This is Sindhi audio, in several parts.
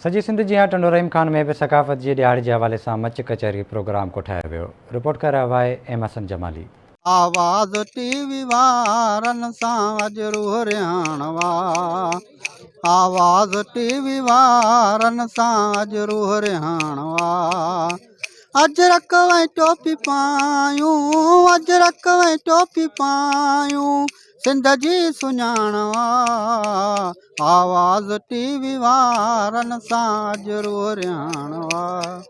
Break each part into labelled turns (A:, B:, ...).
A: سڄي سنڌ جيان ٽنڊو رحيم خان ۾ به ثقافت جي ڏهاڙي جي حوالي سان مچ ڪچهري پروگرام ڪوٺايو ويو. رپورٽ ڪري رهيو آهي ايم حسن جمالي.
B: آواز ٽي وي وارن سان اڄ روح رهاڻ وا آواز ٽي وي وارن سان اڄ روح رهاڻ وا اجرڪ ۽ ٽوپي پايون اجرڪ ۽ ٽوپي پايون سنڌ جي سڃاڻ آ، آواز ٽي وي وارن سان اڄ روح رهاڻ آ.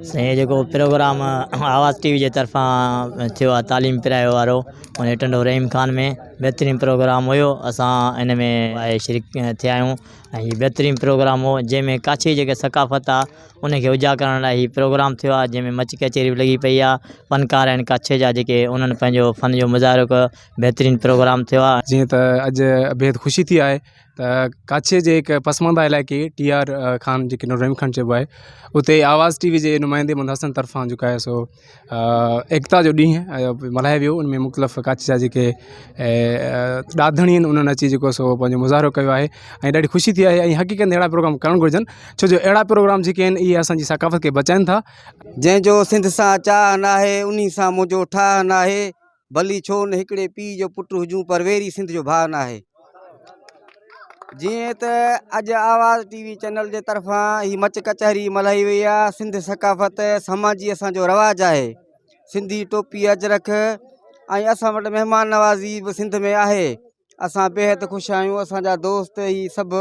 C: سائين هي جيڪو پروگرام آواز ٽي وي جي طرفان ٿيو آهي تعليم پرايو وارو ان ٽنڊو رحيم خان ۾ بهترين پروگرام هيو اسان ان ۾ شريڪ ٿيا آهيون ۽ هي بهترين پروگرام هو جنهن ۾ ڪاڇي جي جيڪا ثقافت آهي ان کي اجاگر ڪرڻ لاء هي پروگرام ٿيو آهي جنهن ۾ مچ ڪچهري به لڳي پئي آهي فنڪار آهن ڪاڇي جا جيڪي انهن پنهنجو فن جو مظاهرو ڪيو بهترين پروگرام ٿيو آهي.
D: جيئن ته اڄ بيحد خوشي ٿي آهي ته ڪاڇي جي هڪ پسمانده علائقي ٽي آر خان جيڪي نورهيم خان چئبو آهي اتي آواز ٽي وي جي نمائندي محمد حسن طرفان جيڪو آهي سو ايڪتا جو ڏينهن ملهايو ويو ان ۾ مختلف ڪاڇي جا جيڪي ڏاڌڻي آهن انهن اچي جيڪو سو پنهنجو مظاهرو ڪيو آهي ۽ ڏاڍي خوشي ٿي آهي ۽ حقيقت ۾ اهڙا پروگرام ڪرڻ گهرجن ڇو جو اهڙا پروگرام جيڪي آهن اهي اسانجي ثقافت کي بچائن ٿا.
E: جنهن جو سنڌ سان چاهه ناهي انهي سان منهنجو ٺاهه ناهي. ڀلي ڇو نه هڪڙي پيء جو پٽ هجون پر ويري سنڌ جو ڀاء ناهي. جيئن ته اڄ آواز ٽي وي چينل جي طرفان هي مچ ڪچهري ملهائي وئي آهي سنڌ ثقافت سماجي اسان جو رواج آهي سنڌي ٽوپي اجرڪ ۽ اسان وٽ مهمان نوازي به سنڌ ۾ آهي اسان بيحد خوش آهيون اسان جا دوست هي سڀ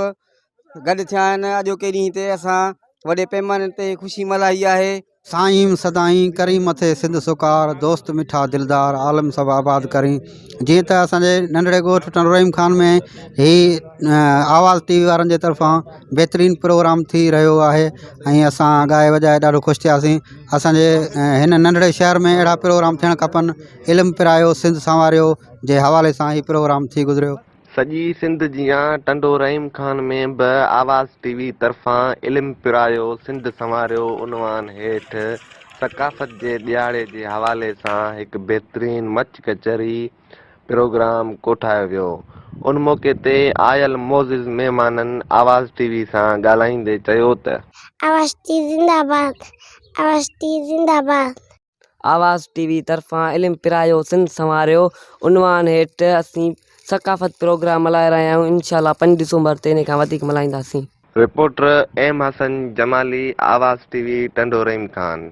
E: گڏ ٿيا آهن اڄوڪي ڏينهن تي اسان وڏي پيماني تي خوشي ملهائي آهي.
B: سائين سدائين ڪرين مٿي سنڌ سڪار دوست مٺا دلدار عالم سڀ آباد ڪرين جيئن ته اسان جي ننڍڙي ڳوٺ ٽنڊو رحيم خان ۾ هي آواز ٽي وي وارن جي طرفان بهترين پروگرام ٿي رهيو آهي ۽ اسان ڳائي وڄائي ڏاڍو خوش ٿياسين اسانجي هن ننڍڙي شهر ۾ اهڙا پروگرام ٿيڻ کپن علم پرايو سنڌ سنواريو جي حوالي سان هي پروگرام ٿي گذريو.
F: سڄي سنڌ جيان ٽنڊو رحيم خان ۾ به آواز ٽي وي طرفان علم پرايو سنڌ سنواريو عنوان هيٺ ثقافت جي ڏهاڙي جي حوالي سان هڪ بهترين مچ ڪچهري پروگرام ڪوٺايو ويو ان موقعي تي آيل معزز مهمانن آواز ٽي وي سان ڳالهائيندي چيو ته.
G: آواز ٽي وي زنده باد آواز ٽي وي زنده باد.
H: آواز ٽي وي طرفان علم پرايو سنڌ سنواريو عنوان هيٺ اسين ثقافت پروگرام ملهائي رهيا آهيون انشاء الله پنج ڊسمبر تي ان کان وڌيڪ ملهائينداسين.
F: Reporter M Hassan Jamali, Awaz T V, Tando Rahim Khan.